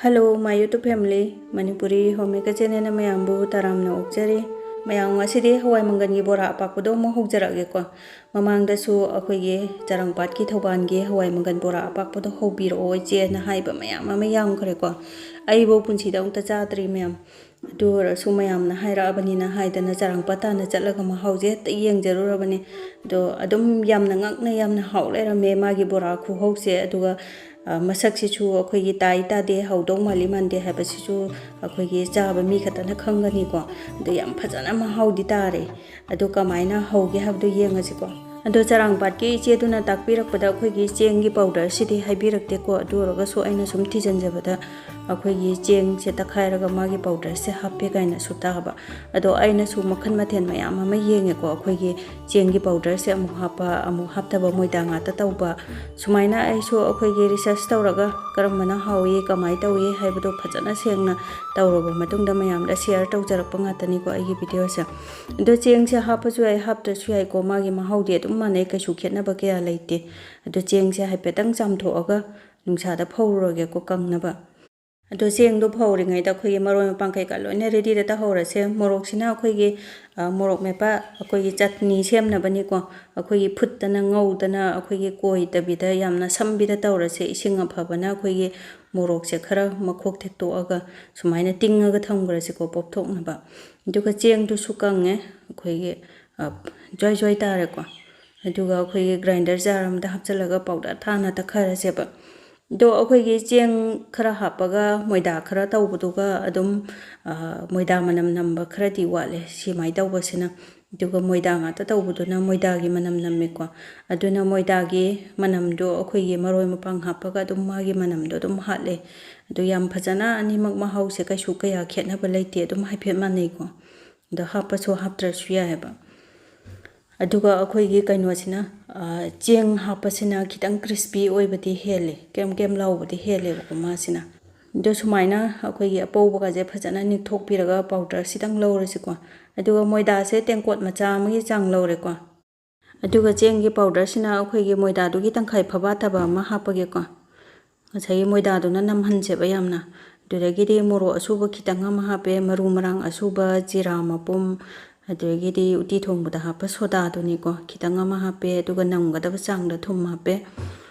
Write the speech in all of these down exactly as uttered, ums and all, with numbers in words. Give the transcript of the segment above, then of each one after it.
Hello, my YouTube family, Manipuri Homemaker channel ꯃꯌꯥꯝꯕꯨ ꯇꯔꯥꯝꯅ ꯑꯣꯛꯆꯔꯤ꯫ ꯃꯌꯥꯝ, ꯉꯁꯤꯗꯤ ꯍꯋꯥꯏ ꯃꯪꯒꯟꯒꯤ ꯕꯣꯔꯥ ꯑꯄꯥꯛꯄꯗꯣ ꯑꯃꯨꯛ ꯍꯧꯖꯔꯛꯑꯒꯦꯀꯣ꯫ ꯃꯃꯥꯡꯗꯁꯨ ꯑꯩꯈꯣꯏꯒꯤ ꯆꯔꯥꯡꯄꯥꯠꯀꯤ ꯊꯧꯕꯥꯜꯒꯤ ꯍꯋꯥꯏ ꯃꯪꯒꯟ ꯕꯣꯔꯥ ꯑꯄꯥꯛꯄꯗꯣ ꯍꯧꯕꯤꯔꯛꯑꯣ ꯏꯆꯦꯅ ꯍꯥꯏꯕ ꯃꯌꯥꯝ ꯑꯃ ꯌꯥꯝꯈ꯭ꯔꯦꯀꯣ꯫ ꯑꯩꯕꯨ ꯄꯨꯟꯁꯤꯗ ꯑꯃꯨꯛꯇ ꯆꯥꯗ꯭ꯔꯤ ꯃꯌꯥꯝ꯫ ꯑꯗꯨ ꯑꯣꯏꯔꯁꯨ ꯃꯌꯥꯝꯅ ꯍꯥꯏꯔꯛꯑꯕꯅꯤꯅ ꯍꯥꯏꯗꯅ ꯆꯔꯥꯡꯄꯥꯠ ꯇꯥꯟꯅ ꯆꯠꯂꯒ ꯃꯍꯥꯎꯁꯦ ꯍꯦꯛꯇ ꯌꯦꯡꯖꯔꯨꯔꯕꯅꯤ꯫ ꯑꯗꯣ ꯑꯗꯨꯝ ꯌꯥꯝꯅ ꯉꯛꯅ ꯌꯥꯝꯅ ꯍꯥꯎ ꯂꯩꯔꯝꯃꯦ ꯃꯥꯒꯤ ꯕꯣꯔꯥ ꯈꯨꯍꯧꯁꯦ꯫ ꯑꯗꯨꯒ, ꯑ, ꯃꯁꯛꯁꯤꯁꯨ ꯑꯩꯈꯣꯏꯒꯤ ꯇꯥꯏ ꯇꯥꯗꯦ, ꯍꯧꯗꯧ ꯃꯥꯜꯂꯤ ꯃꯥꯟꯗꯦ ꯍꯥꯏꯕꯁꯤꯁꯨ ꯑꯩꯈꯣꯏꯒꯤ ꯆꯥꯕ ꯃꯤ ꯈꯛꯇꯅ ꯈꯪꯒꯅꯤꯀꯣ꯫ ꯑꯗꯣ ꯌꯥꯝ ꯐꯖꯅ ꯃꯍꯥꯎꯗꯤ ꯇꯥꯔꯦ꯫ ꯑꯗꯣ ꯀꯃꯥꯏꯅ ꯍꯧꯒꯦ ꯍꯥꯏꯕꯗꯣ ꯌꯦꯡꯉꯁꯤꯀꯣ꯫ ꯑꯗꯣ ꯆꯔꯥꯡꯄꯥꯠꯀꯤ ꯏꯆꯦꯗꯨꯅ ꯇꯥꯛꯄꯤꯔꯛꯄꯗ ꯑꯩꯈꯣꯏꯒꯤ ꯆꯦꯡꯒꯤ ꯄꯥꯎꯗꯔꯁꯤꯗꯤ ꯍꯥꯏꯕꯤꯔꯛꯇꯦꯀꯣ꯫ ꯑꯗꯨ ꯑꯣꯏꯔꯒꯁꯨ ꯑꯩꯅ ꯁꯨꯝ ꯊꯤꯖꯤꯟꯖꯕꯗ ꯑꯩꯈꯣꯏꯒꯤ ꯆꯦꯡꯁꯦ ꯇꯛꯈꯥꯏꯔꯒ ꯃꯥꯒꯤ ꯄꯥꯎꯗꯔꯁꯦ ꯍꯥꯞꯄꯦ ꯀꯥꯏꯅꯁꯨ ꯇꯥꯕ꯫ ꯑꯗꯣ ꯑꯩꯅꯁꯨ ꯃꯈꯜ ꯃꯊꯦꯜ ꯃꯌꯥꯝ ꯑꯃ ꯌꯦꯡꯉꯦꯀꯣ꯫ ꯑꯩꯈꯣꯏꯒꯤ ꯆꯦꯡꯒꯤ ꯄꯥꯎꯗꯔꯁꯦ ꯑꯃꯨꯛ ꯍꯥꯞꯄ, ꯑꯃꯨꯛ ꯍꯥꯞꯇꯕ, ꯃꯣꯏꯗꯥ ꯉꯥꯛꯇ ꯇꯧꯕ, ꯁꯨꯃꯥꯏꯅ ꯑꯩꯁꯨ ꯑꯩꯈꯣꯏꯒꯤ research ꯇꯧꯔꯒ ꯀꯔꯝꯕꯅ ꯍꯥꯎꯏ, ꯀꯃꯥꯏꯅ ꯇꯧꯏ ꯍꯥꯏꯕꯗꯣ ꯐꯖꯅ ꯁꯦꯡꯅ ꯇꯧꯔꯕ ꯃꯇꯨꯡꯗ ꯃꯌꯥꯝꯗ share ꯇꯧꯖꯔꯛꯄ ꯉꯥꯛꯇꯅꯤꯀꯣ ꯑꯩꯒꯤ videoꯁꯦ꯫ ꯑꯗꯣ ꯆꯦꯡꯁꯦ ꯍꯥꯞꯄꯁꯨ ꯌꯥꯏ, ꯍꯥꯞꯇ꯭ꯔꯁꯨ ꯌꯥꯏꯀꯣ, ꯃꯥꯒꯤ ꯃꯍꯥꯎꯗꯤ ꯑꯗꯨꯝ ꯃꯥꯟꯅꯩ, ꯀꯩꯁꯨ ꯈꯦꯠꯅꯕ ꯀꯌꯥ ꯂꯩꯇꯦ꯫ ꯑꯗꯣ ꯆꯦꯡꯁꯦ ꯍꯥꯏꯐꯦꯠꯇꯪ ꯆꯥꯝꯊꯣꯛꯑꯒ ꯅꯨꯡꯁꯥꯗ ꯐꯧꯔꯨꯔꯒꯦꯀꯣ ꯀꯪꯅꯕ꯫ ꯑꯗꯣ ꯆꯦꯡꯗꯣ ꯐꯧꯔꯤꯉꯩꯗ ꯑꯩꯈꯣꯏꯒꯤ ꯃꯔꯣꯏ ꯃꯄꯥꯡ ꯀꯩꯀꯥ ꯂꯣꯏꯅ readyꯗ ꯇꯧꯍꯧꯔꯁꯦ꯫ ꯃꯣꯔꯣꯛꯁꯤꯅ ꯑꯩꯈꯣꯏꯒꯤ, ꯑ, ꯃꯣꯔꯣꯛ ꯃꯦꯠꯄ ꯑꯩꯈꯣꯏꯒꯤ ꯆꯠꯅꯤ ꯁꯦꯝꯅꯕꯅꯤꯀꯣ꯫ ꯑꯩꯈꯣꯏꯒꯤ ꯐꯨꯠꯇꯅ ꯉꯧꯗꯅ ꯑꯩꯈꯣꯏꯒꯤ ꯀꯣꯏꯗꯕꯤꯗ ꯌꯥꯝꯅ ꯁꯝꯕꯤꯗ ꯇꯧꯔꯁꯦ꯫ ꯏꯁꯤꯡ ꯑꯐꯕꯅ ꯑꯩꯈꯣꯏꯒꯤ ꯃꯣꯔꯣꯛꯁꯦ ꯈꯔ ꯃꯈꯣꯛ ꯊꯦꯛꯇꯣꯛꯑꯒ ꯁꯨꯃꯥꯏꯅ ꯇꯤꯡꯉꯒ ꯊꯝꯈ꯭ꯔꯁꯤꯀꯣ ꯄꯣꯞꯊꯣꯛꯅꯕ꯫ ꯑꯗꯨꯒ ꯆꯦꯡꯗꯨꯁꯨ ꯀꯪꯉꯦ, ꯑꯩꯈꯣꯏꯒꯤ, ꯑ, ꯖ꯭ꯋꯥꯏ ꯖ꯭ꯋꯥꯏ ꯇꯥꯔꯦꯀꯣ꯫ ꯑꯗꯨꯒ ꯑꯩꯈꯣꯏꯒꯤ grinder jar ꯑꯃꯗ ꯍꯥꯞꯆꯤꯜꯂꯒ powder ꯊꯥꯅ ꯇꯛꯈꯥꯏꯔꯁꯦꯕ꯫ ꯑꯗꯣ ꯑꯩꯈꯣꯏꯒꯤ ꯆꯦꯡ ꯈꯔ ꯍꯥꯞꯄꯒ ꯃꯣꯏꯗꯥ ꯈꯔ ꯇꯧꯕꯗꯨꯒ ꯑꯗꯨꯝ, ꯑ, ꯃꯣꯏꯗꯥ ꯃꯅꯝ ꯅꯝꯕ ꯈꯔꯗꯤ ꯋꯥꯠꯂꯦ꯫ ꯁꯤꯃꯥꯏ ꯇꯧꯕꯁꯤꯅ꯫ ꯑꯗꯨꯒ ꯃꯣꯏꯗꯥ ꯉꯥꯛꯇ ꯇꯧꯕꯗꯨꯅ ꯃꯣꯏꯗꯥꯒꯤ ꯃꯅꯝ ꯅꯝꯃꯦꯀꯣ꯫ ꯑꯗꯨꯅ ꯃꯣꯏꯗꯥꯒꯤ ꯃꯅꯝꯗꯣ ꯑꯩꯈꯣꯏꯒꯤ ꯃꯔꯣꯏ ꯃꯄꯥꯡ ꯍꯥꯞꯄꯒ ꯑꯗꯨꯝ ꯃꯥꯒꯤ ꯃꯅꯝꯗꯣ ꯑꯗꯨꯝ ꯍꯥꯠꯂꯦ꯫ ꯑꯗꯨ ꯌꯥꯝ ꯐꯖꯅ ꯑꯅꯤꯃꯛ ꯃꯍꯥꯎꯁꯦ ꯀꯩꯁꯨ ꯀꯌꯥ ꯈꯦꯠꯅꯕ ꯂꯩꯇꯦ, ꯑꯗꯨꯝ ꯍꯥꯏꯐꯦꯠ ꯃꯥꯟꯅꯩꯀꯣ꯫ ꯑꯗꯣ ꯍꯥꯞꯄꯁꯨ ꯍꯥꯞꯇ꯭ꯔꯁꯨ ꯌꯥꯏꯑꯕ꯫ ꯑꯗꯨꯒ ꯑꯩꯈꯣꯏꯒꯤ ꯀꯩꯅꯣꯁꯤꯅ, ꯑ, ꯆꯦꯡ ꯍꯥꯞꯄꯁꯤꯅ ꯈꯤꯇꯪ crispy ꯑꯣꯏꯕꯗꯤ ꯍꯦꯜꯂꯦ, ꯀꯦꯝ ꯀꯦꯝ ꯂꯥꯎꯕꯗꯤ ꯍꯦꯜꯂꯦꯕꯀꯣ ꯃꯥꯁꯤꯅ꯫ ꯑꯗꯣ ꯁꯨꯃꯥꯏꯅ ꯑꯩꯈꯣꯏꯒꯤ ꯑꯄꯧꯕꯒꯁꯦ ꯐꯖꯅ ꯅꯤꯛꯊꯣꯛꯄꯤꯔꯒ powder ꯁꯤꯗꯪ ꯂꯧꯔꯁꯤꯀꯣ꯫ ꯑꯗꯨꯒ ꯃꯣꯏꯗꯥꯁꯦ ꯇꯦꯡꯀꯣꯠ ꯃꯆꯥ ꯑꯃꯒꯤ ꯆꯥꯡ ꯂꯧꯔꯦꯀꯣ꯫ ꯑꯗꯨꯒ ꯆꯦꯡꯒꯤ powder ꯁꯤꯅ ꯑꯩꯈꯣꯏꯒꯤ ꯃꯣꯏꯗꯥꯗꯨꯒꯤ ꯇꯪꯈꯥꯏ ꯐꯕꯥꯠꯇꯕ ꯑꯃ ꯍꯥꯞꯄꯒꯦꯀꯣ꯫ ꯉꯁꯥꯏꯒꯤ ꯃꯣꯏꯗꯥꯗꯨꯅ ꯅꯝꯍꯟꯁꯦꯕ ꯌꯥꯝꯅ꯫ ꯑꯗꯨꯗꯒꯤꯗꯤ ꯃꯣꯔꯣꯛ ꯑꯁꯨꯕ ꯈꯤꯇꯪ ꯑꯃ ꯍꯥꯞꯄꯦ, ꯃꯔꯨ ꯃꯔꯥꯡ ꯑꯁꯨꯕ, ꯖꯤꯔꯥ ꯃꯄꯨꯝ, ꯑꯗꯨꯗꯒꯤꯗꯤ ꯎꯇꯤ ꯊꯣꯡꯕꯗ ꯍꯥꯞꯄ ꯁꯣꯗꯥꯗꯨꯅꯤꯀꯣ, ꯈꯤꯇꯪ ꯑꯃ ꯍꯥꯞꯄꯦ꯫ ꯑꯗꯨꯒ ꯅꯝꯒꯗꯕ ꯆꯥꯡꯗ ꯊꯨꯝ ꯍꯥꯞꯄꯦ꯫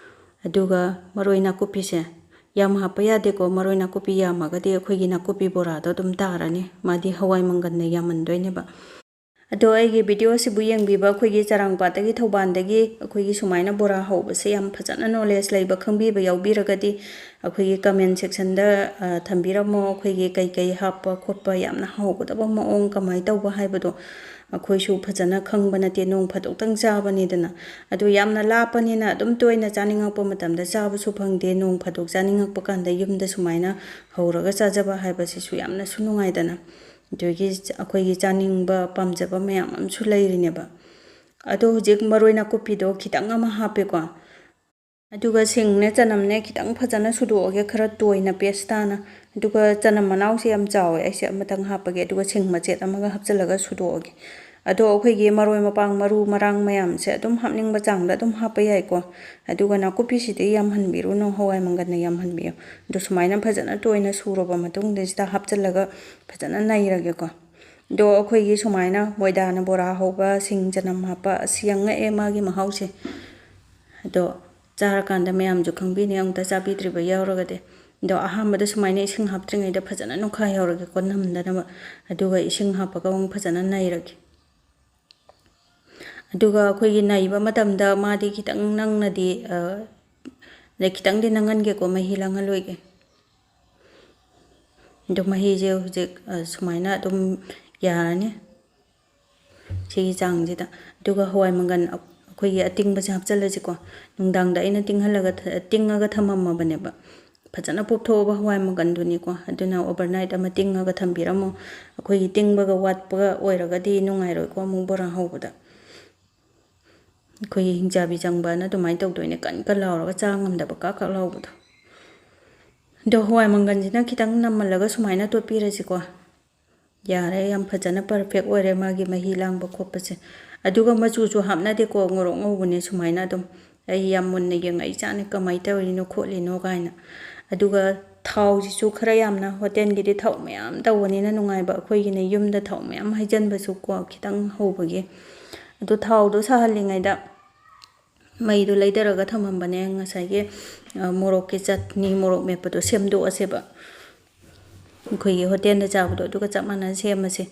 ꯑꯗꯨꯒ ꯃꯔꯣꯏ ꯅꯥꯀꯨꯞꯄꯤꯁꯦ ꯌꯥꯝ ꯍꯥꯞꯄ ꯌꯥꯗꯦꯀꯣ, ꯃꯔꯣꯏ ꯅꯥꯀꯨꯞꯄꯤ ꯌꯥꯝꯃꯒꯗꯤ ꯑꯩꯈꯣꯏꯒꯤ ꯅꯥꯀꯨꯞꯄꯤ ꯕꯣꯔꯥꯗꯣ ꯑꯗꯨꯝ ꯇꯥꯔꯅꯤ, ꯃꯥꯗꯤ ꯍꯋꯥꯏ ꯃꯪꯒꯟꯅ ꯌꯥꯝꯃꯟꯗꯣꯏꯅꯦꯕ꯫ ꯑꯗꯣ ꯑꯩꯒꯤ ꯚꯤꯗꯤꯑꯣꯁꯤꯕꯨ ꯌꯦꯡꯕꯤꯕ ꯑꯩꯈꯣꯏꯒꯤ ꯆꯔꯥꯡꯄꯥꯠꯇꯒꯤ, ꯊꯧꯕꯥꯜꯗꯒꯤ ꯑꯩꯈꯣꯏꯒꯤ ꯁꯨꯃꯥꯏꯅ ꯕꯣꯔꯥ ꯍꯧꯕꯁꯦ ꯌꯥꯝ ꯐꯖꯅ ꯅꯣꯂꯦꯖ ꯂꯩꯕ, ꯈꯪꯕꯤꯕ ꯌꯥꯎꯕꯤꯔꯒꯗꯤ ꯑꯩꯈꯣꯏꯒꯤ ꯀꯃꯦꯟ ꯁꯦꯛꯁꯟꯗ, ꯑ, ꯊꯝꯕꯤꯔꯝꯃꯣ꯫ ꯑꯩꯈꯣꯏꯒꯤ ꯀꯩꯀꯩ ꯍꯥꯞꯄ ꯈꯣꯠꯄ, ꯌꯥꯝꯅ ꯍꯥꯎꯒꯗꯕ ꯃꯑꯣꯡ ꯀꯃꯥꯏꯅ ꯇꯧꯕ ꯍꯥꯏꯕꯗꯣ ꯑꯩꯈꯣꯏꯁꯨ ꯐꯖꯅ ꯈꯪꯕ ꯅꯠꯇꯦ, ꯅꯣꯡ ꯐꯥꯗꯣꯛꯇꯪ ꯆꯥꯕꯅꯤꯗꯅ꯫ ꯑꯗꯨ ꯌꯥꯝꯅ ꯂꯥꯞꯄꯅꯤꯅ ꯑꯗꯨꯝ ꯇꯣꯏꯅ ꯆꯥꯅꯤꯡꯉꯛꯄ ꯃꯇꯝꯗ ꯆꯥꯕꯁꯨ ꯐꯪꯗꯦ꯫ ꯅꯣꯡ ꯐꯥꯗꯣꯛ ꯆꯥꯅꯤꯡꯉꯛꯄ ꯀꯥꯟꯗ ꯌꯨꯝꯗ ꯁꯨꯃꯥꯏꯅ ꯍꯧꯔꯒ ꯆꯥꯖꯕ ꯍꯥꯏꯕꯁꯤꯁꯨ ꯌꯥꯝꯅꯁꯨ ꯅꯨꯡꯉꯥꯏꯗꯅ꯫ ꯑꯗꯨꯒꯤ ꯑꯩꯈꯣꯏꯒꯤ ꯆꯥꯅꯤꯡꯕ, ꯄꯥꯝꯖꯕ ꯃꯌꯥꯝ ꯑꯃꯁꯨ ꯂꯩꯔꯤꯅꯦꯕ꯫ ꯑꯗꯣ ꯍꯧꯖꯤꯛ ꯃꯔꯣꯏ ꯅꯥꯀꯨꯞꯄꯤꯗꯣ ꯈꯤꯇꯪ ꯑꯃ ꯍꯥꯞꯄꯦꯀꯣ꯫ ꯑꯗꯨꯒ ꯁꯤꯡꯅꯦ, ꯆꯅꯝꯅꯦ ꯈꯤꯇꯪ ꯐꯖꯅ ꯁꯨꯗꯣꯛꯑꯒꯦ, ꯈꯔ ꯇꯣꯏꯅ, ꯄꯦꯁ ꯇꯥꯅ꯫ ꯑꯗꯨꯒ ꯆꯅꯝ ꯃꯅꯥꯎꯁꯦ ꯌꯥꯝ ꯆꯥꯎꯋꯦ, ꯑꯩꯁꯦ ꯑꯃꯇꯪ ꯍꯥꯞꯄꯒꯦ꯫ ꯑꯗꯨꯒ ꯁꯤꯡ ꯃꯆꯦꯠ ꯑꯃꯒ ꯍꯥꯞꯆꯤꯜꯂꯒ ꯁꯨꯗꯣꯛꯑꯒꯦ꯫ ꯑꯗꯣ ꯑꯩꯈꯣꯏꯒꯤ ꯃꯔꯣꯏ ꯃꯄꯥꯡ, ꯃꯔꯨ ꯃꯔꯥꯡ ꯃꯌꯥꯝꯁꯦ ꯑꯗꯨꯝ ꯍꯥꯞꯅꯤꯡꯕ ꯆꯥꯡꯗ ꯑꯗꯨꯝ ꯍꯥꯞꯄ ꯌꯥꯏꯀꯣ꯫ ꯑꯗꯨꯒ ꯅꯥꯀꯨꯞꯄꯤꯁꯤꯗꯤ ꯌꯥꯝꯍꯟꯕꯤꯔꯨꯅꯨ, ꯍꯋꯥꯏ ꯃꯪꯒꯟꯅ ꯌꯥꯝꯍꯟꯕꯤꯌꯨ꯫ ꯑꯗꯣ ꯁꯨꯃꯥꯏꯅ ꯐꯖꯅ ꯇꯣꯏꯅ ꯁꯨꯔꯕ ꯃꯇꯨꯡꯗ ꯁꯤꯗ ꯍꯥꯞꯆꯤꯜꯂꯒ ꯐꯖꯅ ꯅꯩꯔꯒꯦꯀꯣ꯫ ꯑꯗꯣ ꯑꯩꯈꯣꯏꯒꯤ ꯁꯨꯃꯥꯏꯅ ꯃꯣꯏꯗꯥꯅ ꯕꯣꯔꯥ ꯍꯧꯕ, ꯁꯤꯡ ꯆꯅꯝ ꯍꯥꯞꯄ, ꯑꯁꯤ ꯌꯥꯝ ꯉꯛꯑꯦ ꯃꯥꯒꯤ ꯃꯍꯥꯎꯁꯦ꯫ ꯑꯗꯣ ꯆꯥꯔꯀꯥꯟꯗ ꯃꯌꯥꯝꯁꯨ ꯈꯪꯕꯤꯅꯤ, ꯑꯃꯨꯛꯇ ꯆꯥꯕꯤꯗ꯭ꯔꯤꯕ ꯌꯥꯎꯔꯒꯗꯤ꯫ ꯑꯗꯣ ꯑꯍꯥꯟꯕꯗ ꯁꯨꯃꯥꯏꯅ ꯏꯁꯤꯡ ꯍꯥꯞꯇ꯭ꯔꯤꯉꯩꯗ ꯐꯖꯅ ꯅꯣꯠꯈꯥꯏꯍꯧꯔꯒꯦꯀꯣ, ꯅꯝꯗꯅꯕ꯫ ꯑꯗꯨꯒ ꯏꯁꯤꯡ ꯍꯥꯞꯄꯒ ꯑꯃꯨꯛ ꯐꯖꯅ ꯅꯩꯔꯒꯦ꯫ ꯑꯗꯨꯒ ꯑꯩꯈꯣꯏꯒꯤ ꯅꯩꯕ ꯃꯇꯝꯗ ꯃꯥꯗꯤ ꯈꯤꯇꯪ ꯅꯪꯅꯗꯤ, ꯑ, ꯑꯗꯩ ꯈꯤꯇꯪꯗꯤ ꯅꯪꯍꯟꯒꯦꯀꯣ, ꯃꯍꯤ ꯂꯥꯡꯍꯜꯂꯣꯏꯒꯦ꯫ ꯑꯗꯣ ꯃꯍꯤꯁꯦ ꯍꯧꯖꯤꯛ, ꯑ, ꯁꯨꯃꯥꯏꯅ ꯑꯗꯨꯝ ꯌꯥꯔꯅꯤ, ꯁꯤꯒꯤ ꯆꯥꯡꯁꯤꯗ꯫ ꯑꯗꯨꯒ ꯍꯋꯥꯏ ꯃꯪꯒꯟ ꯑꯩꯈꯣꯏꯒꯤ ꯑꯇꯤꯡꯕꯁꯦ ꯍꯥꯞꯆꯤꯜꯂꯁꯤꯀꯣ꯫ ꯅꯨꯡꯗꯥꯡꯗ ꯑꯩꯅ ꯇꯤꯡꯍꯜꯂꯒ ꯊ-, ꯇꯤꯡꯉꯒ ꯊꯝꯃꯝꯃꯕꯅꯦꯕ꯫ ꯐꯖꯅ ꯄꯣꯞꯊꯣꯛꯑꯕ ꯍꯋꯥꯏ ꯃꯪꯒꯟꯗꯨꯅꯤꯀꯣ꯫ ꯑꯗꯨꯅ overnight ꯑꯃ ꯇꯤꯡꯉꯒ ꯊꯝꯕꯤꯔꯝꯃꯣ꯫ ꯑꯩꯈꯣꯏꯒꯤ ꯇꯤꯡꯕꯒ ꯋꯥꯠꯄꯒ ꯑꯣꯏꯔꯒꯗꯤ ꯅꯨꯡꯉꯥꯏꯔꯣꯏꯀꯣ ꯑꯃꯨꯛ ꯕꯣꯔꯥ ꯍꯧꯕꯗ꯫ ꯑꯩꯈꯣꯏꯒꯤ ꯍꯤꯡꯆꯥꯕꯤ ꯆꯪꯕꯅ ꯑꯗꯨꯃꯥꯏꯅ ꯇꯧꯗꯣꯏꯅꯦ, ꯀꯟ ꯀꯟ ꯂꯥꯎꯔꯒ ꯆꯥ ꯉꯝꯗꯕ, ꯀꯥꯛ ꯀꯥꯛ ꯂꯥꯎꯕꯗꯣ꯫ ꯑꯗꯣ ꯍꯋꯥꯏ ꯃꯪꯒꯟꯁꯤꯅ ꯈꯤꯇꯪ ꯅꯝꯃꯜꯂꯒ ꯁꯨꯃꯥꯏꯅ ꯇꯣꯠꯄꯤꯔꯁꯤꯀꯣ꯫ ꯌꯥꯔꯦ, ꯌꯥꯝ ꯐꯖꯅ perfect ꯑꯣꯏꯔꯦ ꯃꯥꯒꯤ ꯃꯍꯤ ꯂꯥꯡꯕ ꯈꯣꯠꯄꯁꯦ꯫ ꯑꯗꯨꯒ ꯃꯆꯨꯁꯨ ꯍꯥꯞꯅꯗꯦꯀꯣ, ꯉꯣꯔꯣꯛ ꯉꯧꯕꯅꯦ ꯁꯨꯃꯥꯏꯅ ꯑꯗꯨꯝ꯫ ꯑꯩ ꯌꯥꯝ ꯃꯨꯟꯅ ꯌꯦꯡꯉꯛꯏ ꯆꯥꯠꯅꯤ, ꯀꯃꯥꯏꯅ ꯇꯧꯔꯤꯅꯣ ꯈꯣꯠꯂꯤꯅꯣ ꯀꯥꯏꯅ꯫ ꯑꯗꯨꯒ ꯊꯥꯎꯁꯤꯁꯨ ꯈꯔ ꯌꯥꯝꯅ, ꯍꯣꯇꯦꯜꯒꯤꯗꯤ ꯊꯥꯎ ꯃꯌꯥꯝ ꯇꯧꯕꯅꯤꯅ ꯅꯨꯡꯉꯥꯏꯕ, ꯑꯩꯈꯣꯏꯒꯤꯅ ꯌꯨꯝꯗ ꯊꯥꯎ ꯃꯌꯥꯝ ꯍꯩꯖꯤꯟꯕꯁꯨ ꯀꯣ, ꯈꯤꯇꯪ ꯍꯧꯕꯒꯤ꯫ ꯑꯗꯨ ꯊꯥꯎꯗꯣ ꯁꯥꯍꯜꯂꯤꯉꯩꯗ ꯃꯩꯗꯣ ꯂꯩꯊꯔꯒ ꯊꯝꯃꯝꯕꯅꯦ꯫ ꯉꯁꯥꯏꯒꯤ, ꯑ, ꯃꯣꯔꯣꯛꯀꯤ ꯆꯠꯅꯤ, ꯃꯣꯔꯣꯛ ꯃꯦꯠꯄꯗꯣ ꯁꯦꯝꯗꯣꯛꯑꯁꯦꯕ꯫ ꯑꯩꯈꯣꯏꯒꯤ ꯍꯣꯇꯦꯜꯗ ꯆꯥꯕꯗꯣ ꯑꯗꯨꯒ ꯆꯞ ꯃꯥꯟꯅꯅ ꯁꯦꯝꯃꯁꯦ꯫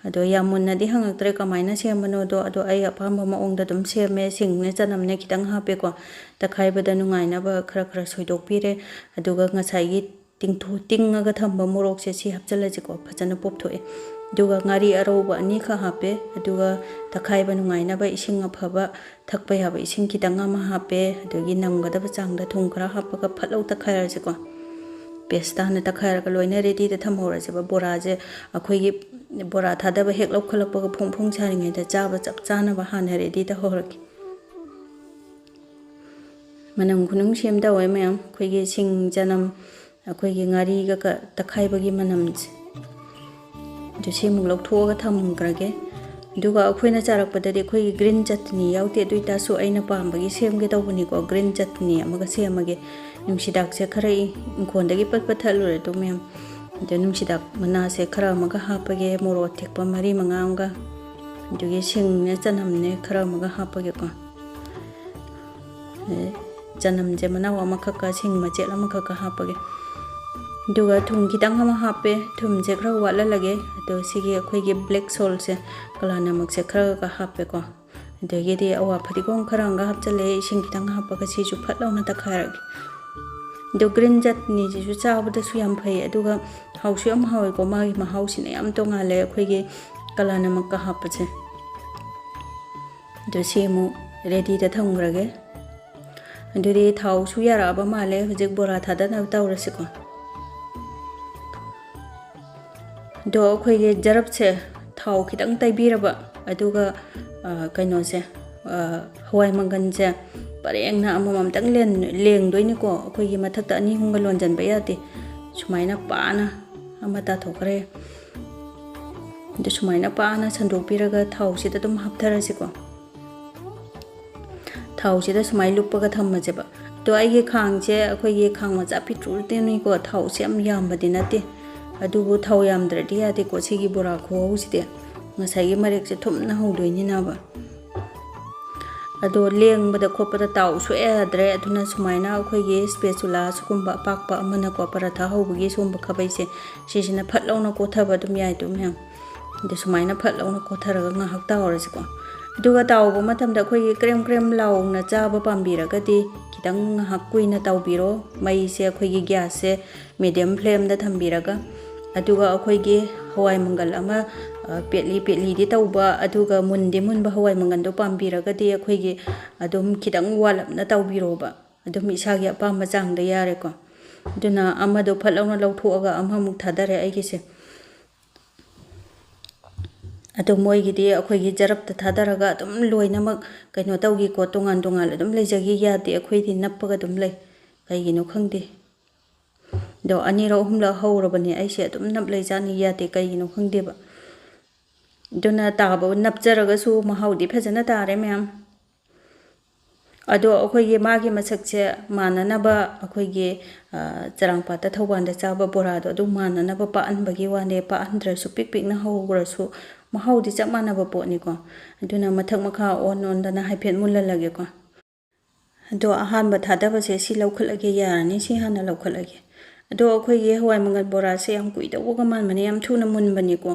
ꯑꯗꯣ ꯌꯥꯝ ꯃꯨꯟꯅꯗꯤ ꯍꯪꯉꯛꯇ꯭ꯔꯦ ꯀꯃꯥꯏꯅ ꯁꯦꯝꯕꯅꯣꯗꯣ꯫ ꯑꯗꯣ ꯑꯩ ꯑꯄꯥꯝꯕ ꯃꯑꯣꯡꯗ ꯑꯗꯨꯝ ꯁꯦꯝꯃꯦ꯫ ꯁꯤꯡꯅꯦ, ꯆꯅꯝꯅꯦ ꯈꯤꯇꯪ ꯍꯥꯞꯄꯦꯀꯣ꯫ ꯇꯛꯈꯥꯏꯕꯗ ꯅꯨꯡꯉꯥꯏꯅꯕ ꯈꯔ ꯈꯔ ꯁꯣꯏꯗꯣꯛꯄꯤꯔꯦ꯫ ꯑꯗꯨꯒ ꯉꯁꯥꯏꯒꯤ ꯇꯤꯡꯊꯣ-, ꯇꯤꯡꯉꯒ ꯊꯝꯕ ꯃꯣꯔꯣꯛꯁꯦ ꯁꯤ ꯍꯥꯞꯆꯤꯜꯂꯁꯤꯀꯣ꯫ ꯐꯖꯅ ꯄꯣꯞꯊꯣꯛꯑꯦ꯫ ꯑꯗꯨꯒ ꯉꯥꯔꯤ ꯑꯔꯧꯕ ꯑꯅꯤꯈꯛ ꯍꯥꯞꯄꯦ꯫ ꯑꯗꯨꯒ ꯇꯛꯈꯥꯏꯕ ꯅꯨꯡꯉꯥꯏꯅꯕ ꯏꯁꯤꯡ ꯑꯐꯕ, ꯊꯛꯄ ꯌꯥꯕ ꯏꯁꯤꯡ ꯈꯤꯇꯪ ꯑꯃ ꯍꯥꯞꯄꯦ꯫ ꯑꯗꯒꯤ ꯅꯝꯒꯗꯕ ꯆꯥꯡꯗ ꯊꯨꯝ ꯈꯔ ꯍꯥꯞꯄꯒ ꯐꯠ ꯂꯥꯎ ꯇꯛꯈꯥꯏꯔꯁꯤꯀꯣ꯫ Paste ꯇꯥꯅ ꯇꯛꯈꯥꯏꯔꯒ ꯂꯣꯏꯅ ready ꯗ ꯊꯝꯍꯧꯔꯁꯦꯕ꯫ ꯕꯣꯔꯥꯁꯦ ꯑꯩꯈꯣꯏꯒꯤ ꯕꯣꯔꯥ ꯊꯥꯗꯕ ꯍꯦꯛ ꯂꯧꯈꯠꯂꯛꯄꯒ ꯐꯣꯡ ꯐꯣꯡ ꯁꯥꯔꯤꯉꯩꯗ ꯆꯥꯕ ꯆꯞ ꯆꯥꯅꯕ ꯍꯥꯟꯅ ready ꯇꯧꯍꯧꯔꯒꯦ꯫ ꯃꯅꯝ ꯈꯨꯅꯨꯡ ꯁꯦꯝ ꯇꯧꯋꯦ ꯃꯌꯥꯝ, ꯑꯩꯈꯣꯏꯒꯤ ꯁꯤꯡ, ꯆꯅꯝ, ꯑꯩꯈꯣꯏꯒꯤ ꯉꯥꯔꯤꯒ ꯀ-, ꯇꯛꯈꯥꯏꯕꯒꯤ ꯃꯅꯝꯁꯦ꯫ ꯑꯗꯨ ꯁꯤꯃꯨꯛ ꯂꯧꯊꯣꯛꯑꯒ ꯊꯝꯈ꯭ꯔꯒꯦ꯫ ꯑꯗꯨꯒ ꯑꯩꯈꯣꯏꯅ ꯆꯥꯔꯛꯄꯗꯗꯤ ꯑꯩꯈꯣꯏꯒꯤ green chutney ꯌꯥꯎꯗꯦ, ꯑꯗꯨ ꯑꯣꯏꯇꯥꯔꯁꯨ ꯑꯩꯅ ꯄꯥꯝꯕꯒꯤ ꯁꯦꯝꯒꯦ ꯇꯧꯕꯅꯤꯀꯣ꯫ Green chutney ꯑꯃꯒ ꯁꯦꯝꯃꯒꯦ꯫ ꯅꯨꯡꯁꯤꯗꯥꯛꯁꯦ ꯈꯔ ꯏ-, ꯏꯪꯈꯣꯜꯗꯒꯤ ꯄꯠ ꯄꯠ ꯊꯠꯂꯨꯔꯦ ꯑꯗꯨ ꯃꯌꯥꯝ꯫ ꯑꯗ ꯅꯨꯡꯁꯤꯗꯥꯛ ꯃꯅꯥꯁꯦ ꯈꯔ ꯑꯃꯒ ꯍꯥꯞꯄꯒꯦ, ꯃꯣꯔꯣꯛ ꯑꯇꯦꯛꯄ ꯃꯔꯤ ꯃꯉꯥ ꯑꯃꯒ, ꯑꯗꯨꯒꯤ ꯁꯤꯡꯅꯦ ꯆꯅꯝꯅꯦ ꯈꯔ ꯑꯃꯒ ꯍꯥꯞꯄꯒꯦꯀꯣ꯫ ꯑꯦ, ꯆꯅꯝꯁꯦ ꯃꯅꯥꯎ ꯑꯃꯈꯛꯀ ꯁꯤꯡ ꯃꯆꯦꯠ ꯑꯃꯈꯛꯀ ꯍꯥꯞꯄꯒꯦ꯫ ꯑꯗꯨꯒ ꯊꯨꯝ ꯈꯤꯇꯪ ꯑꯃ ꯍꯥꯞꯄꯦ꯫ ꯊꯨꯝꯁꯦ ꯈꯔ ꯋꯥꯠꯍꯜꯂꯒꯦ꯫ ꯑꯗꯣ ꯁꯤꯒꯤ ꯑꯩꯈꯣꯏꯒꯤ black salt ꯁꯦ, ꯀꯂꯥ ꯅꯃꯛꯁꯦ ꯈꯔꯒ ꯍꯥꯞꯄꯦꯀꯣ꯫ ꯑꯗꯒꯤꯗꯤ ꯑꯋꯥ ꯐꯗꯤꯒꯣꯝ ꯈꯔ ꯑꯃꯒ ꯍꯥꯞꯆꯜꯂꯦ꯫ ꯏꯁꯤꯡ ꯈꯤꯇꯪ ꯍꯥꯞꯄꯒ ꯁꯤꯁꯨ ꯐꯠ ꯂꯥꯎꯅ ꯇꯛꯈꯥꯏꯔꯒꯦ꯫ ꯑꯗꯣ green chutney ꯁꯤꯁꯨ ꯆꯥꯕꯗꯁꯨ ꯌꯥꯝ ꯐꯩ, ꯑꯗꯨꯒ ꯍꯥꯎꯁꯨ ꯌꯥꯝ ꯍꯥꯎꯋꯦꯀꯣ꯫ ꯃꯥꯒꯤ ꯃꯍꯥꯎꯁꯤꯅ ꯌꯥꯝ ꯇꯣꯡꯉꯥꯜꯂꯦ ꯑꯩꯈꯣꯏꯒꯤ ꯀꯂꯥ ꯅꯃꯛꯀ ꯍꯥꯞꯄꯁꯦ꯫ ꯑꯗꯣ ꯁꯤ ꯑꯃꯨꯛ ready ꯗ ꯊꯝꯈ꯭ꯔꯒꯦ꯫ ꯑꯗꯨꯗꯤ ꯊꯥꯎꯁꯨ ꯌꯥꯔꯛꯑꯕ ꯃꯥꯜꯂꯦ꯫ ꯍꯧꯖꯤꯛ ꯕꯣꯔꯥ ꯊꯥꯗꯅꯕ ꯇꯧꯔꯁꯤꯀꯣ꯫ ꯑꯗꯣ ꯑꯩꯈꯣꯏꯒꯤ ꯖꯔꯞꯁꯦ ꯊꯥꯎ ꯈꯤꯇꯪ ꯇꯩꯕꯤꯔꯕ, ꯑꯗꯨꯒ, ꯑ, ꯀꯩꯅꯣꯁꯦ, ꯑ, ꯍꯋꯥꯏ ꯃꯪꯒꯟꯁꯦ ꯄꯔꯦꯡꯅ ꯑꯃꯃꯝꯇꯪ ꯂꯦꯟ-, ꯂꯦꯡꯗꯣꯏꯅꯤꯀꯣ꯫ ꯑꯩꯈꯣꯏꯒꯤ ꯃꯊꯛꯇ ꯑꯅꯤ ꯑꯍꯨꯝꯒ ꯂꯣꯟꯖꯟꯕ ꯌꯥꯗꯦ꯫ ꯁꯨꯃꯥꯏꯅ ꯄꯥꯅ ꯑꯃ ꯇꯥꯊꯣꯛꯈ꯭ꯔꯦ꯫ ꯑꯗꯨ ꯁꯨꯃꯥꯏꯅ ꯄꯥꯅ ꯁꯟꯗꯣꯛꯄꯤꯔꯒ ꯊꯥꯎꯁꯤꯗ ꯑꯗꯨꯝ ꯍꯥꯞꯊꯔꯁꯤꯀꯣ꯫ ꯊꯥꯎꯁꯤꯗ ꯁꯨꯃꯥꯏꯅ ꯂꯨꯞꯄꯒ ꯊꯝꯃꯁꯦꯕ꯫ ꯑꯗꯣ ꯑꯩꯒꯤ ꯈꯥꯡꯁꯦ ꯑꯩꯈꯣꯏꯒꯤ ꯈꯥꯡ ꯃꯆꯥ ꯄꯤꯛꯇ꯭ꯔꯨꯗꯤꯅꯤꯀꯣ, ꯊꯥꯎꯁꯦ ꯌꯥꯝ ꯌꯥꯝꯕꯗꯤ ꯅꯠꯇꯦ, ꯑꯗꯨꯕꯨ ꯊꯥꯎ ꯌꯥꯝꯗ꯭ꯔꯗꯤ ꯌꯥꯗꯦꯀꯣ ꯁꯤꯒꯤ ꯕꯣꯔꯥ ꯈꯨꯍꯧꯁꯤꯗꯤ꯫ ꯉꯁꯥꯏꯒꯤ ꯃꯔꯦꯛꯁꯦ ꯊꯨꯝꯅ ꯍꯧꯗꯣꯏꯅꯤꯅꯕ꯫ ꯑꯗꯣ ꯂꯦꯡꯕꯗ ꯈꯣꯠꯄꯗ ꯇꯥꯎ ꯁꯣꯛꯑꯦ ꯌꯥꯗ꯭ꯔꯦ꯫ ꯑꯗꯨꯅ ꯁꯨꯃꯥꯏꯅ ꯑꯩꯈꯣꯏꯒꯤ spatula ꯁꯤꯒꯨꯝꯕ ꯑꯄꯥꯛꯄ ꯑꯃꯅꯀꯣ, ꯄꯔꯥꯊꯥ ꯍꯧꯕꯒꯤ ꯁꯤꯒꯨꯝꯕ ꯈꯥꯕꯩꯁꯦ, ꯁꯤꯁꯤꯅ ꯐꯠ ꯂꯥꯎꯅ ꯀꯣꯠꯊꯕ ꯑꯗꯨꯝ ꯌꯥꯏꯗꯣ ꯃꯌꯥꯝ꯫ ꯑꯗꯣ ꯁꯨꯃꯥꯏꯅ ꯐꯠ ꯂꯥꯎꯅ ꯀꯣꯠꯊꯔꯒ ꯉꯥꯏꯍꯥꯛ ꯇꯥꯎꯔꯁꯤꯀꯣ꯫ ꯑꯗꯨꯒ ꯇꯥꯎꯕ ꯃꯇꯝꯗ ꯑꯩꯈꯣꯏꯒꯤ ꯀ꯭ꯔꯦꯝ ꯀ꯭ꯔꯦꯝ ꯂꯥꯎꯅ ꯆꯥꯕ ꯄꯥꯝꯕꯤꯔꯒꯗꯤ ꯈꯤꯇꯪ ꯉꯥꯏꯍꯥꯛ ꯀꯨꯏꯅ ꯇꯥꯎꯕꯤꯔꯣ꯫ ꯃꯩꯁꯦ ꯑꯩꯈꯣꯏꯒꯤ gasꯁꯦ medium flameꯗ ꯊꯝꯕꯤꯔꯒ꯫ ꯑꯗꯨꯒ ꯑꯩꯈꯣꯏꯒꯤ ꯍꯋꯥꯏ ꯃꯪꯒꯜ ꯑꯃ, ꯑ, ꯄꯦꯠꯂꯤ ꯄꯦꯠꯂꯤꯗꯤ ꯇꯧꯕ, ꯑꯗꯨꯒ ꯃꯨꯟꯗꯤ ꯃꯨꯟꯕ ꯍꯋꯥꯏ ꯃꯪꯒꯜꯗꯣ ꯄꯥꯝꯕꯤꯔꯒꯗꯤ ꯑꯩꯈꯣꯏꯒꯤ ꯑꯗꯨꯝ ꯈꯤꯇꯪ ꯋꯥꯠꯂꯞꯅ ꯇꯧꯕꯤꯔꯣꯕ꯫ ꯑꯗꯨꯝ ꯏꯁꯥꯒꯤ ꯑꯄꯥꯝꯕ ꯆꯥꯡꯗ ꯌꯥꯔꯦꯀꯣ꯫ ꯑꯗꯨꯅ ꯑꯃꯗꯣ ꯐꯠ ꯂꯥꯎꯅ ꯂꯧꯊꯣꯛꯑꯒ ꯑꯃꯃꯨꯛ ꯊꯥꯗꯔꯦ ꯑꯩꯒꯤꯁꯦ꯫ ꯑꯗꯣ ꯃꯣꯏꯒꯤꯗꯤ ꯑꯩꯈꯣꯏꯒꯤ ꯖꯔꯞꯇ ꯊꯥꯗꯔꯒ ꯑꯗꯨꯝ ꯂꯣꯏꯅꯃꯛ ꯀꯩꯅꯣ ꯇꯧꯈꯤꯀꯣ, ꯇꯣꯉꯥꯟ ꯇꯣꯉꯥꯟ ꯑꯗꯨꯝ ꯂꯩꯖꯈꯤ, ꯌꯥꯗꯦ, ꯑꯩꯈꯣꯏꯗꯤ ꯅꯞꯄꯒ ꯑꯗꯨꯝ ꯂꯩ, ꯀꯩꯒꯤꯅꯣ ꯈꯪꯗꯦ꯫ ꯑꯗꯣ ꯑꯅꯤꯔꯛ ꯑꯍꯨꯝꯂꯛ ꯍꯧꯔꯕꯅꯦ ꯑꯩꯁꯦ, ꯑꯗꯨꯝ ꯅꯞ ꯂꯩꯖꯥꯠꯅꯤ, ꯌꯥꯗꯦ, ꯀꯩꯒꯤꯅꯣ ꯈꯪꯗꯦꯕ꯫ ꯑꯗꯨꯅ ꯇꯥꯕ ꯅꯞꯆꯔꯒꯁꯨ ꯃꯍꯥꯎꯗꯤ ꯐꯖꯅ ꯇꯥꯔꯦ ꯃꯌꯥꯝ꯫ ꯑꯗꯣ ꯑꯩꯈꯣꯏꯒꯤ ꯃꯥꯒꯤ ꯃꯁꯛꯁꯦ ꯃꯥꯟꯅꯅꯕ ꯑꯩꯈꯣꯏꯒꯤ, ꯑ, ꯆꯔꯥꯡꯄꯥꯠꯇ ꯊꯧꯕꯥꯜꯗ ꯆꯥꯕ ꯕꯣꯔꯥꯗꯣ ꯑꯗꯨ ꯃꯥꯟꯅꯅꯕ ꯄꯥꯛꯍꯟꯕꯒꯤ ꯋꯥꯅꯦ, ꯄꯥꯛꯍꯟꯗ꯭ꯔꯁꯨ ꯄꯤꯛ ꯄꯤꯛꯅ ꯍꯧꯈ꯭ꯔꯁꯨ ꯃꯍꯥꯎꯗꯤ ꯆꯞ ꯃꯥꯟꯅꯕ ꯄꯣꯠꯅꯤꯀꯣ꯫ ꯑꯗꯨꯅ ꯃꯊꯛ ꯃꯈꯥ ꯑꯣꯟ ꯑꯣꯟꯗꯅ ꯍꯥꯏꯐꯦꯠ ꯃꯨꯜꯍꯜꯂꯒꯦꯀꯣ꯫ ꯑꯗꯣ ꯑꯍꯥꯟꯕ ꯊꯥꯗꯕꯁꯦ ꯁꯤ ꯂꯧꯈꯠꯂꯒꯦ, ꯌꯥꯔꯅꯤ, ꯁꯤ ꯍꯥꯟꯅ ꯂꯧꯈꯠꯂꯒꯦ꯫ ꯑꯗꯣ ꯑꯩꯈꯣꯏꯒꯤ ꯍꯋꯥꯏ ꯃꯪꯒꯜ ꯕꯣꯔꯥꯁꯦ ꯌꯥꯝ ꯀꯨꯏꯗꯧꯕꯒ ꯃꯥꯟꯕꯅꯦ, ꯌꯥꯝ ꯊꯨꯅ ꯃꯨꯟꯕꯅꯤꯀꯣ꯫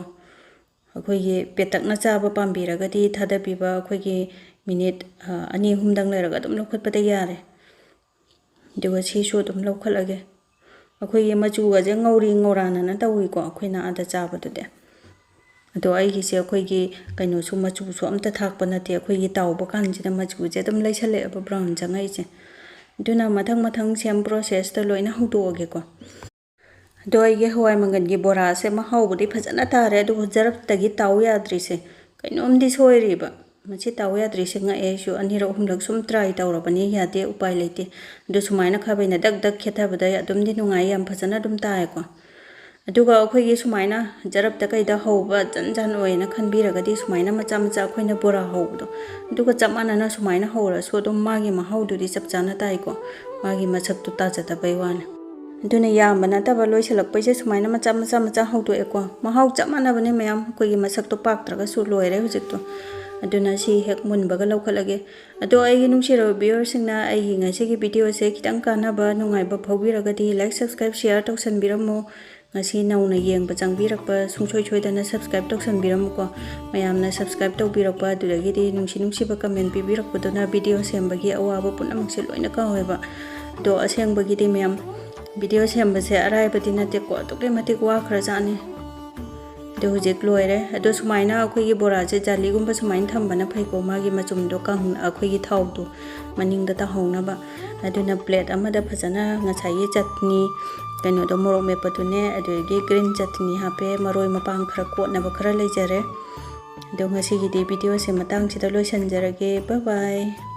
ꯑꯩꯈꯣꯏꯒꯤ ꯄꯦꯇꯛꯅ ꯆꯥꯕ ꯄꯥꯝꯕꯤꯔꯒꯗꯤ ꯊꯥꯗꯕꯤꯕ ꯑꯩꯈꯣꯏꯒꯤ minute, ꯑ, ꯑꯅꯤ ꯑꯍꯨꯝꯗꯪ ꯂꯩꯔꯒ ꯑꯗꯨꯝ ꯂꯧꯈꯠꯄꯗ ꯌꯥꯔꯦ꯫ ꯑꯗꯨꯒ ꯁꯤꯁꯨ ꯑꯗꯨꯝ ꯂꯧꯈꯠꯂꯒꯦ꯫ ꯑꯩꯈꯣꯏꯒꯤ ꯃꯆꯨꯒꯁꯦ ꯉꯧꯔꯤ ꯉꯧꯔꯥꯅꯅ ꯇꯧꯏꯀꯣ ꯑꯩꯈꯣꯏꯅ ꯑꯥꯗ ꯆꯥꯕꯗꯨꯗꯤ꯫ ꯑꯗꯣ ꯑꯩꯒꯤꯁꯦ ꯑꯩꯈꯣꯏꯒꯤ ꯀꯩꯅꯣꯁꯨ, ꯃꯆꯨꯁꯨ ꯑꯝꯇ ꯊꯥꯛꯄ ꯅꯠꯇꯦ, ꯑꯩꯈꯣꯏꯒꯤ ꯇꯥꯎꯕ ꯀꯥꯟꯁꯤꯗ ꯃꯆꯨꯁꯦ ꯑꯗꯨꯝ ꯂꯩꯁꯜꯂꯛꯑꯦꯕ brown ꯆꯪꯉꯛꯏꯁꯦ꯫ ꯑꯗꯨꯅ ꯃꯊꯪ ꯃꯊꯪ same processꯇ ꯂꯣꯏꯅ ꯍꯧꯗꯣꯛꯑꯒꯦꯀꯣ꯫ ꯑꯗꯣ ꯑꯩꯒꯤ ꯍꯋꯥꯏ ꯃꯪꯒꯜꯒꯤ ꯕꯣꯔꯥꯁꯦ ꯃꯍꯥꯎꯕꯨꯗꯤ ꯐꯖꯅ ꯇꯥꯔꯦ, ꯑꯗꯨꯕꯨ ꯖꯔꯞꯇꯒꯤ ꯇꯥꯎ ꯌꯥꯗ꯭ꯔꯤꯁꯦ ꯀꯩꯅꯣꯝꯗꯤ ꯁꯣꯏꯔꯤꯕ꯫ ꯃꯁꯤ ꯇꯥꯎ ꯌꯥꯗ꯭ꯔꯤꯁꯦ ꯉꯛꯑꯦ ꯑꯩꯁꯨ꯫ ꯑꯅꯤꯔꯛ ꯑꯍꯨꯝꯂꯛ ꯁꯨꯝ try ꯇꯧꯔꯕꯅꯤ, ꯌꯥꯗꯦ, ꯎꯄꯥꯏ ꯂꯩꯇꯦ꯫ ꯑꯗꯣ ꯁꯨꯃꯥꯏꯅ ꯈꯥꯕꯩꯅ ꯗꯛ ꯗꯛ ꯈꯦꯠꯊꯕꯗ ꯑꯗꯨꯝꯗꯤ ꯅꯨꯡꯉꯥꯏ, ꯌꯥꯝ ꯐꯖꯅ ꯑꯗꯨꯝ ꯇꯥꯏꯀꯣ꯫ ꯑꯗꯨꯒ ꯑꯩꯈꯣꯏꯒꯤ ꯁꯨꯃꯥꯏꯅ ꯖꯔꯞꯇ ꯀꯩꯗ ꯍꯧꯕ ꯖꯟ ꯖꯥꯟ ꯑꯣꯏꯌꯦꯅ ꯈꯟꯕꯤꯔꯒꯗꯤ, ꯁꯨꯃꯥꯏꯅ ꯃꯆꯥ ꯃꯆꯥ ꯑꯩꯈꯣꯏꯅ ꯕꯣꯔꯥ ꯍꯧꯕꯗꯣ, ꯑꯗꯨꯒ ꯆꯞ ꯃꯥꯟꯅꯅ ꯁꯨꯃꯥꯏꯅ ꯍꯧꯔꯁꯨ ꯑꯗꯨꯝ ꯃꯥꯒꯤ ꯃꯍꯥꯎꯗꯨꯗꯤ ꯆꯞ ꯆꯥꯅ ꯇꯥꯏꯀꯣ꯫ ꯃꯥꯒꯤ ꯃꯁꯛꯇꯣ ꯇꯥꯖꯗꯕꯩ ꯋꯥꯅꯤ꯫ ꯑꯗꯨꯅ ꯌꯥꯝꯕ ꯅꯠꯇꯕ, ꯂꯣꯏꯁꯤꯜꯂꯛꯄꯩꯁꯦ ꯁꯨꯃꯥꯏꯅ ꯃꯆꯥ ꯃꯆꯥ ꯃꯆꯥ ꯍꯧꯗꯣꯛꯑꯦꯀꯣ꯫ ꯃꯍꯥꯎ ꯆꯞ ꯃꯥꯟꯅꯕꯅꯦ ꯃꯌꯥꯝ꯫ ꯑꯩꯈꯣꯏꯒꯤ ꯃꯁꯛꯇꯣ ꯄꯥꯛꯇ꯭ꯔꯒꯁꯨ ꯂꯣꯏꯔꯦ ꯍꯧꯖꯤꯛꯇꯣ꯫ ꯑꯗꯨꯅ ꯁꯤ ꯍꯦꯛ ꯃꯨꯟꯕꯒ ꯂꯧꯈꯠꯂꯒꯦ꯫ ꯑꯗꯣ ꯑꯩꯒꯤ ꯅꯨꯡꯁꯤꯔꯕ viewerꯁꯤꯡꯅ ꯑꯩꯒꯤ ꯉꯁꯤꯒꯤ videoꯁꯦ ꯈꯤꯇꯪ ꯀꯥꯟꯅꯕ, ꯅꯨꯡꯉꯥꯏꯕ ꯐꯥꯎꯕꯤꯔꯒꯗꯤ like, subscribe, share ꯇꯧꯁꯟꯕꯤꯔꯝꯃꯣ꯫ ꯉꯁꯤ ꯅꯧꯅ ꯌꯦꯡꯕ ꯆꯪꯕꯤꯔꯛꯄ ꯁꯨꯡꯁꯣꯏ ꯁꯣꯏꯗꯅ subscribe ꯇꯧꯁꯟꯕꯤꯔꯝꯃꯨꯀꯣ꯫ ꯃꯌꯥꯝꯅ subscribe ꯇꯧꯕꯤꯔꯛꯄ, ꯑꯗꯨꯗꯒꯤꯗꯤ ꯅꯨꯡꯁꯤ ꯅꯨꯡꯁꯤꯕ comment ꯄꯤꯕꯤꯔꯛꯄꯗꯨꯅ video ꯁꯦꯝꯕꯒꯤ ꯑꯋꯥꯕ ꯄꯨꯝꯅꯃꯛꯁꯦ ꯂꯣꯏꯅ ꯀꯥꯎꯋꯦꯕ꯫ ꯑꯗꯣ ꯑꯁꯦꯡꯕꯒꯤꯗꯤ ꯃꯌꯥꯝ, video ꯁꯦꯝꯕꯁꯦ ꯑꯔꯥꯏꯕꯗꯤ ꯅꯠꯇꯦꯀꯣ, ꯑꯗꯨꯛꯀꯤ ꯃꯇꯤꯛ ꯋꯥꯈ꯭ꯔꯖꯥꯠꯅꯤ꯫ ꯑꯗꯣ ꯍꯧꯖꯤꯛ ꯂꯣꯏꯔꯦ꯫ ꯑꯗꯣ ꯁꯨꯃꯥꯏꯅ ꯑꯩꯈꯣꯏꯒꯤ ꯕꯣꯔꯥꯁꯦ ꯖꯥꯂꯤꯒꯨꯝꯕ ꯁꯨꯃꯥꯏꯅ ꯊꯝꯕꯅ ꯐꯩꯀꯣ, ꯃꯥꯒꯤ ꯃꯆꯨꯝꯗꯣ ꯀꯪ-, ꯑꯩꯈꯣꯏꯒꯤ ꯊꯥꯎꯗꯣ ꯃꯅꯤꯡꯗ ꯇꯥꯍꯧꯅꯕ꯫ ꯑꯗꯨꯅ plate ꯑꯃꯗ ꯐꯖꯅ ꯉꯁꯥꯏꯒꯤ ꯆꯠꯅꯤ, ꯀꯩꯅꯣꯗꯣ, ꯃꯣꯔꯣꯛ ꯃꯦꯠꯄꯗꯨꯅꯦ, ꯑꯗꯨꯗꯒꯤ green ꯆꯠꯅꯤ ꯍꯥꯞꯄꯦ, ꯃꯔꯣꯏ ꯃꯄꯥꯡ ꯈꯔ ꯀꯣꯠꯅꯕ ꯈꯔ ꯂꯩꯖꯔꯦ꯫ ꯑꯗꯣ ꯉꯁꯤꯒꯤꯗꯤ videoꯁꯦ ꯃꯇꯥꯡꯁꯤꯗ ꯂꯣꯏꯁꯤꯟꯖꯔꯒꯦ꯫ Bye bye꯫